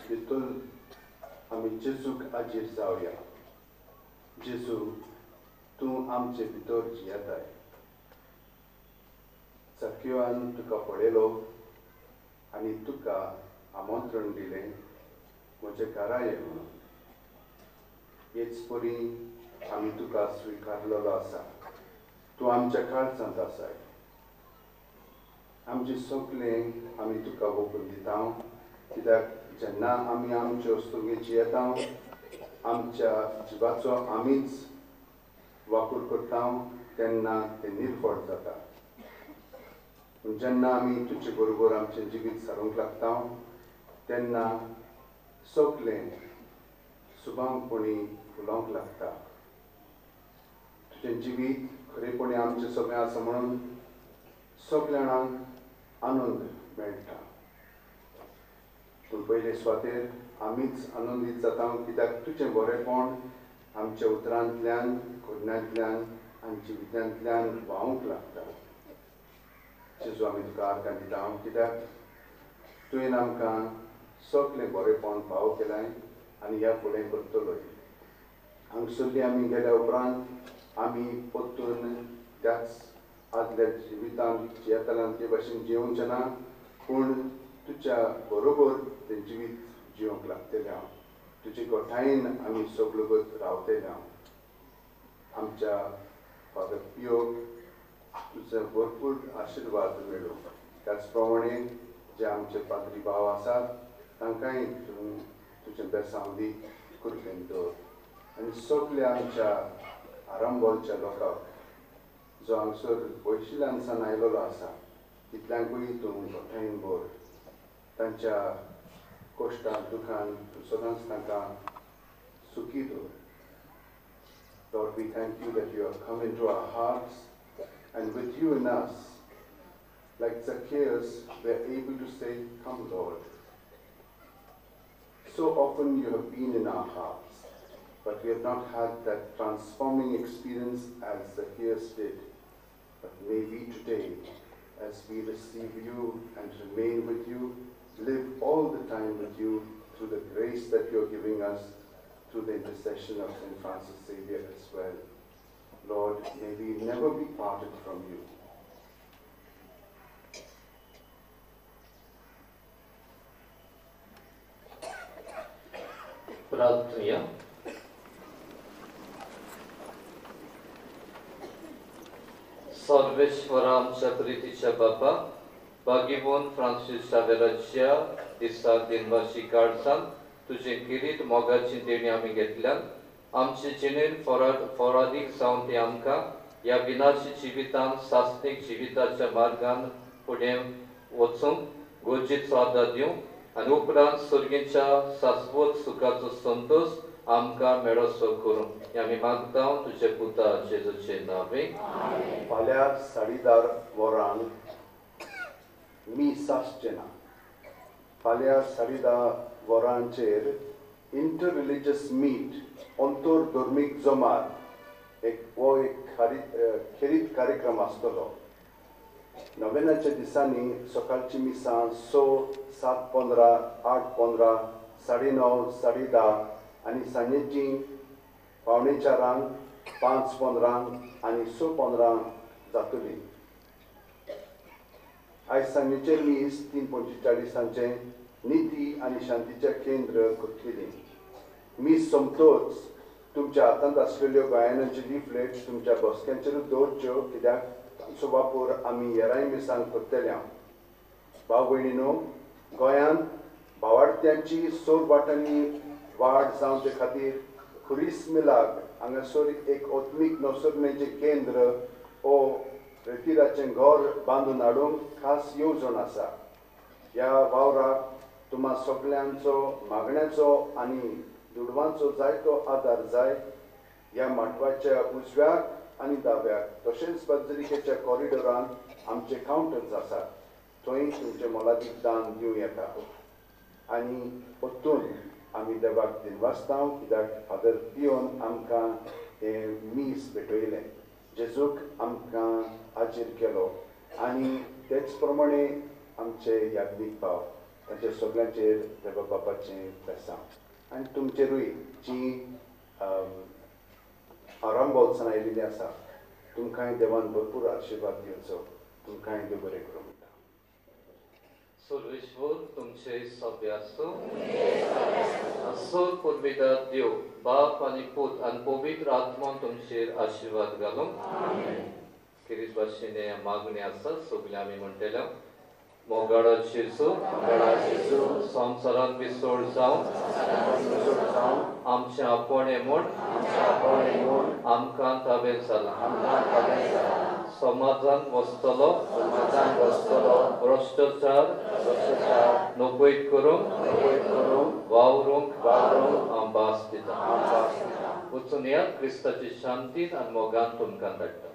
भितर आमी जेजूक आजीर जावया. जेजू, तूं आमचे भितर जियेताय. सक्योआन तुका पळयलो आनी तुका आमंत्रण दिलें म्हज्या घरा ये म्हणून. हेच परी आमी तुका स्विकारलेलो आसा. तूं आमच्या काळजांत आसाय. आमचें सगळें आमी तुका वोपून दिता, कित्याक जेन्ना आमी आमचे वस्तुंगे जियेता आमच्या जिवाचो आमीच वापर करता तेन्ना तें निर्फळ जाता. पूण जेन्ना आमी तुजे बरोबर आमचें जिवीत सारूंक लागता तेन्ना सगळें सुबांगपणी फुलोवंक लागता. तुजें जिवीत खरेपणी आमचें सगळें आसा म्हणून सगळ्या जाणांक आनंद मेळटा. पूण पयले सुवातेर आमीच आनंदीत जाता, कित्याक तुजें बरेंपण आमच्या उतरांतल्यान, करण्यांतल्यान आनी जिवितांतल्यान व्हांवूंक लागता. जेजू, आमी तुका आर्गां दिता, कित्याक तुवें आमकां सगळें बरेंपण फावो केलां आनी ह्या फुडें करतलोय. हांगसरली आमी गेल्या उपरांत आमी परतून त्याच आदल्या जिवितांत जियेतल्यान ते भाशेन जियोवचें ना, पूण तुज्या बरोबर तें जिवीत जिवंक लागतलें हांव. तुजे गोठायेन आमी सगळो रावतले हांव. आमच्या फादर पियोक तुजो भरपूर आशिर्वाद मेळूं. त्याच प्रमाणे जे आमचे पाद्री भाव आसात तांकांय तूं तुजें बेसांव दी, कृपेन दवर. आनी सगल्या आमच्या आरंबोलच्या लोकांक जो हांगसर पयशिल्ल्यान सावन आयलेलो आसा तितल्यांकूय तूं गोठायेन भर. तांच्या कश्टान दुखान तूं सदांच तांकां सुखी दवर. Lord, we thank you that you have come into our hearts, and with you in us, like Zacchaeus, we are able to say, Come, Lord. So often you have been in our hearts, but we have not had that transforming experience as Zacchaeus did. But may we today, as we receive you and remain with you, live all the time with you through the grace that you are giving us, through the intercession of St. Francis Xavier as well. Lord, may we never be parted from you. प्रार्थुया. सर्वेश्वरा आमच्या प्रितीच्या बापा, भाग्यवंत Francis शावेराच्या दिसा दिनवाशी काळजान तुजें किरीट मोगाची देणी आमी घेतल्यान आमचे जिणेन फोरादीक जावन ती आमकां ह्या विनाशी जिवितान सासणीक जिविताच्या मार्गान फुडें वचूंक गरजेचो आदार दिवं आनी उपरांत सर्गीच्या शाश्वत सुखाचो संतोश आमकां मेळोसो करूं हें आमी मागता तुजे पुता जेजूचे नांवे. फाल्यां 10:30 वरांक मीस आसचें ना. फाल्यां 10:30 वरांचेर इंटर रिलीजियस मीट, अंतर धर्मीक जमात एक हो एक खेरीत कार्यक्रम आसतलो. नोवेनाच्या दिसांनी सकाळची मिसां 6, 7:15, 8:15, 9:30, 10:30 आनी सांजेची 3:45, 5:15 आनी 6:15 जातली. आयज सांजेचें मीस 3:45 निती आनी शांतीचें केंद्र करतली. मीस सोंपतोच तुमच्या हातांत आसलेल्यो गायनाच्यो लिफलेट्स तुमच्या बसक्यांचेरूच दवरच्यो, कित्याक तांचो वापर आमी हेराय मिसांक करतले. हांव भाव भयणीनो, गोंयांत भावार्थ्यांची सोर वाटांनी वाड जावचे खातीर खुरीस मिलाग हांगासर एक आत्मीक नवसरणेचें केंद्र ओ रेतिराचें घर बांदून हाडूंक खास येवजण आसा. ह्या वावराक तुमा सगल्यांचो मागण्याचो आनी दुडवांचो जायतो आदार जाय. ह्या माटवाच्या उजव्याक आनी दाव्याक तशेंच बाजरिकेच्या कॉरिडोरांत आमचे कावंटर्स आसात, थंय तुमचें मोलादीक दान दिवं येता. आनी परतून आमी देवाक दिनवासता कित्याक फादर पियोन आमकां हें मीस भेटयलें, जेजूक आमकां आजीर केलो. आनी तेच प्रमाणे आमचे याज्ञीक भाव तांच्या सगळ्यांचेर देवा बापाचें बेसांव आनी तुमचेरूय जी आरांबोल्सान आयिल्ली आसा तुमकांय देवान भरपूर आशिर्वाद दिवचो. तुमकांय देव बरें करूं म्हणटा. सर्वेश्वर तुमचे सभ्य आसूं. असोर पुर्विदा देव बाप आनी पूत आनी पवित्र आत्मा तुमचेर आशिर्वाद घालूंक. किरीस भाशेन मागणी आसा सगळें आमी म्हणटले. मोगाळा जेजू संवसारांत विसोळ जावन आमचें आपोवणें म्हूण आमकां ताबें जालां. समाजांत वसतलो भ्रश्टाचार नपयत करूंक वावरूंक हांव भास दिता. वचून या क्रिस्ताची शांतीन आनी मोगान तुमकां धाडटा.